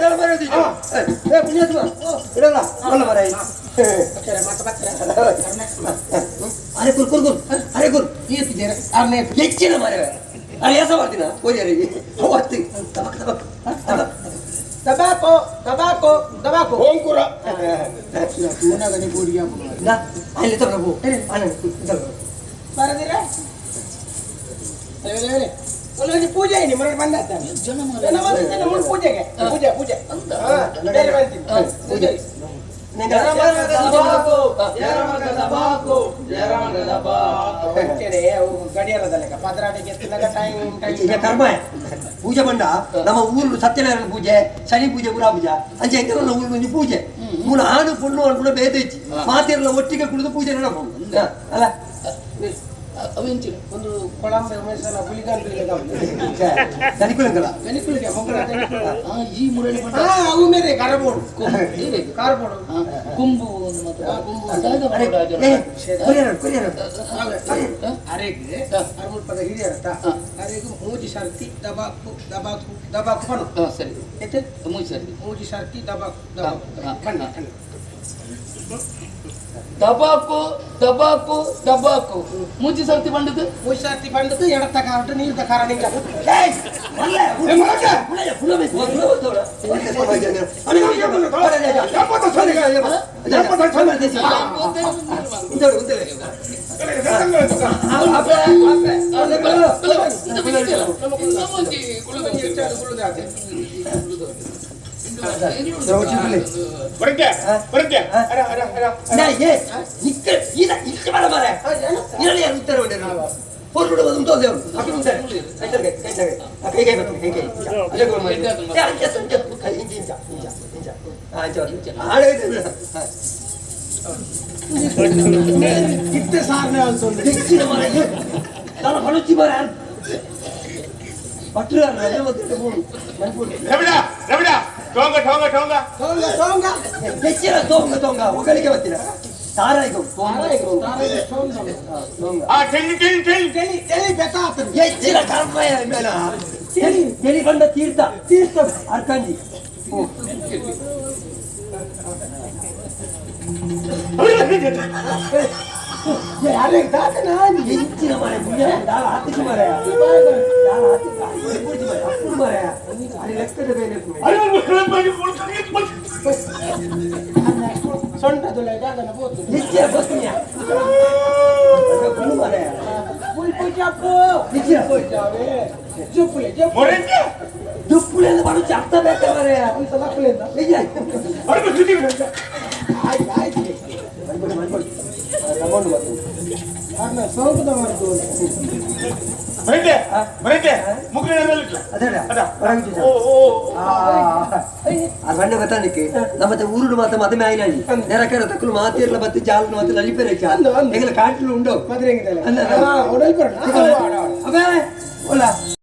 ಗಲ ಮರೆ ಏ ಪುಣ್ಯಾತ್ಮ ಇಡಲ್ಲ ಅಲ್ಲ ಮರೆ. ಅರೆ ಕುರ್ ಕುರ್ ಕುರ್, ಅರೆ ಕುರ್. ಏತಿದ್ದೀರ ಆರ್ನೇ? ಹೆಚ್ಚಿನ ಮರೆ, ಅರೆ ಏಸ ಮಾಡ್ತೀನ ಓದಿ ಅರೆ ಅವತ್ತು ತಬಕ್ ತಬಕ್ ತಬಕ್. ತಬಾಕೋ ತಬಾಕೋ ತಬಾಕೋ. ಓಂಕುರ. ತೂನಗನೆ ಬೋಡಿಗೆ. ನಾ ಅಲ್ಲಿ ತಬಕು ಅಲ್ಲ. ಬರದಿರ ಒಂದೊಂದು ಪೂಜೆ ಇನಿ ಮರಳು ಬಂದಾತ ಜನ ಬಂದಿದ್ದಾನೆ ಮೂರು ಪೂಜೆಗೆ, ಪೂಜೆ ಪೂಜೆ. ಹಾ, ಬೇರೆ ಬಂತೀನಿ ಪೂಜೆ. ಅವು ಗಡಿಯಾರದ ಲೆಕ್ಕ ಪದರಾಟಿಗೆ ಎತ್ತಿದಾಗ ಟೈಮ್ ಈಗ ಟೈಮ್. ಕರ್ಮ ಪೂಜೆ ಬಂಡ ನಮ್ಮ ಊರು ಸತ್ಯನಾರಾಯಣ ಪೂಜೆ, ಶನಿ ಪೂಜೆ, ಪುರಾ ಪೂಜೆ ಅಂಚೆ ಎಂಕಲ್ಲ ಊರು ಒಂಜಿ ಪೂಜೆ ಮೂಲ ಆನು ಪೊಣ್ಣು ಅನ್ಕುಡ ಬೇದ ಇಜ್ಜಿ, ಮಾತೆರ್ಲ ಒಟ್ಟಿಗೆ ಕುಡಿದು ಪೂಜೆ ನಡಪು ಅಲ್ಲ. ಅವು ಎಂಚಿನ? ಒಂದು ಕೊಳಂಬೆ ಉಮೇಶನ ಹುಲಿಗಾನ್. ದನಿಕುಲಂಗಲ. ದನಿಕುಳಿಗೆ ಮೊಗಳ ದನಿಕುಳ. ಆ, ಈ ಮುರಳಿ ಬಂಡ. ಹಾ, ಅವು ಮೇರೆ ಕರಬೋಡು. ಏ, ಕಾರ್ಬೋಡು. ಆ, ಕೊಂಬು ಒಂದು ಮಾತ್ರ. ಆ, ಕೊಂಬು. ದಾದ ಅರೆ, ಮಾಡೋದು ಏ, ಆ ಕೊರಿಯರ್ ಕೊರಿಯರ್. ಅರೆಗ್ ಅರಮುಲ್ಪದ ಹಿರಿಯರತ್ತ. ಅರೆಗ್ ಮೂಜಿ ಸರ್ತಿ ದಬಾಕು ದಬಾಕು ದಬಾಕು ಪನು. ಹಾ, ಸರಿ. ಎತ್ತೆ? ಮೂರು ಸರಿ. ಮೂಜಿ ಸರ್ತಿ ದಬಾಕು ದಬಾಕು. ಹಾ. ಬಣ್ಣ ಬಣ್ಣ. ದಬಾಕು ದಬಾಕು ದಬಾಕು ಮೂಜಿ ಸರ್ತಿ ಬಂಡದು. ಮೂಜಿ ಸರ್ತಿ ಬಂಡದು ಎಡತ್ತ ಕಾರಟ ನೀರ್ದ ಕಾರ ನಿಂಗ. ಏಯ್, ಮಲ್ಲೆ, ಪುಳ್ಳ, ಪುಳ್ಳ ಬೇಕು, ಪುಳ್ಳ ಬರ್ತವಳ. ಉಂಟು, ಉಂಟು. ಅಪ್ಪೆ, ಅಪ್ಪೆ, ಬರುತ್ತೆ ಬರುತ್ತೆ, ಅರ ಅರ ಅರ. ನಾ, ಏ, ನಿಕ್ಕ, ಈದ, ಇಕ್ಕ ಬೇಡ ಮಾರ್ರೆ. ಇರಲಿ, ಯಾರು ಉತ್ತರ ಹೊಡೆಯರು? ಪೊರ್ಲುಡು ಒಂದು ತೋರ್ಸೆ ಅವ್ರು. ಅಕ್ಕಿ ಉಂತಾರೆ. ಕೈ ತರ್ಗೆ, ಕೈ ತರ್ಗೆ. ಆ, ಕೈ ಕೈ ಬರ್ತದೆ, ಕೈ ಕೈ. ಅದೇ ಗೋಲ್ ಮಾಡಿ. ಏ, ಅಂಚ, ಅಂಚ, ಕೈ, ಇಂಚ, ಇಂಚ, ಇಂಚ, ಇಂಚ. ಆ, ಅಂಚ ಬರ್ತದೆ. ಆಡೆ ಹೋಯ್ತು ಬಿಡು. ಹಾ. ಇತ್ತೆ ಸಾರನೆ ಅನ್ಸೊಂದು. ಹೆಚ್ಚಿನ ಮಾರ್ರೆ, ಏ, ನಾನು ಹೊಲಚ್ಚಿ ಮಾರ್ರೆ. ಭಟ್ರು ಯಾರು? ರಜೆ ಬಂದಿಟ್ಟು ಹೋಗು. ಮನ್ಪುಡಿ. ರವಿಡ ರವಿಡ, ಟೋಂಗ ಟೋಂಗ ಟೋಂಗ. ಸೋಂಗ ಸೋಂಗ. ಹೆಚ್ಚಿನ ತೋಂಗ ತೋಂಗ ಹೊಗಳಿಕೆ ಬರ್ತೀರ ತಾರಾಯ್ತು ತೋಂಗ ತೋಂಗ ತೋಂಗ. ಆ, ಟೆಲ್ ಟೆಲ್ ಟೆಲ್. ಟೆಲಿ ಟೆಲಿ ಬೆತ್ತಾತನ. ಹೆಚ್ಚಿನ ಕರ್ಮ ಮೇಲ ತೆಲಿ ತೆಲಿ ಬಂದ ತೀರ್ಥ ತೀರ್ಥ ಅರ್ಕಂಜಿ. ಅರೆ ದಾತನ. ಹೆಚ್ಚಿನ ಮರೆ ಪುಣ್ಯ ದಾಳ ಹತ್ತಿಸಿ ಮರೆ ದಾಳ ಹತ್ತಿ ಪೂರ್ತಿ ಮರೆ ಅಪ್ಪು ಮರೆ ಅಲ್ಲಿ ಲೆಕ್ಕದ ಬೇರೆ. ಸೊಂಟದುಲ್ಲ ದಾದನ ಬೋತು. ಹೆಚ್ಚಿನ ಬಸ್ನಿಯ ಪುಣ್ಯ ಮರೆ. ಪುಲ್ ಪೂಜಾಪು. ಹೆಚ್ಚಿನ ಪೂಜಾವೆ ಜುಪ್ಪುಲೆ ಜುಪ್ಪು. ಮೊರೆಂಜೆ. ದುಪ್ಪುಲೆ ಬಡುಚಿ ಅರ್ಥ ಬೇಕ ಮರೆ. ಒಂದು ಸಲ ಕುಲಿಂದ. ನಿಜ. ಅರೆ ಸುದ್ದಿ. ಆಯ್ತು ಆಯ್ತು. ಮನ್ಕೊಡಿ ಮನ್ಕೊಡಿ ತಗೊಂಡು ಬರ್ತೀನಿ. ಅರ್ನ ಸೋಂಕುದ ಮಾಡ್ತು. ಬರುತ್ತೆ ಬರುತ್ತೆ ಮುಗ್ಗಿನ. ಅದೇ. ಅದ. ಹೊರಗೆ. ಓ ಓ. ಆ ಸಣ್ಣ ಗೊತ್ತಾನಿಕ್ಕೆ ನಮ್ಮ ಊರುಡು ಮಾತ್ರ ಮದುವೆ ಆಯ್ನಾಳಿ ನೆರಕರ ತಕ್ಕಲು ಮಾತಿರ್ಲ ಬತ್ತಿ ಜಾಲ ಮಾತ್ರ ಲಲಿಪೆರೆ. ಅಂದು, ಅಂದು. ಎಂಗಲ ಕಾಟ್ಲು ಉಂಡು. ಮದುವೆ ಅಲ್ಲ, ಅಲ್ಲ. ಉಡಲ್ ಬರೋಣ. ಅಬೇ ಒಲ್ಲ.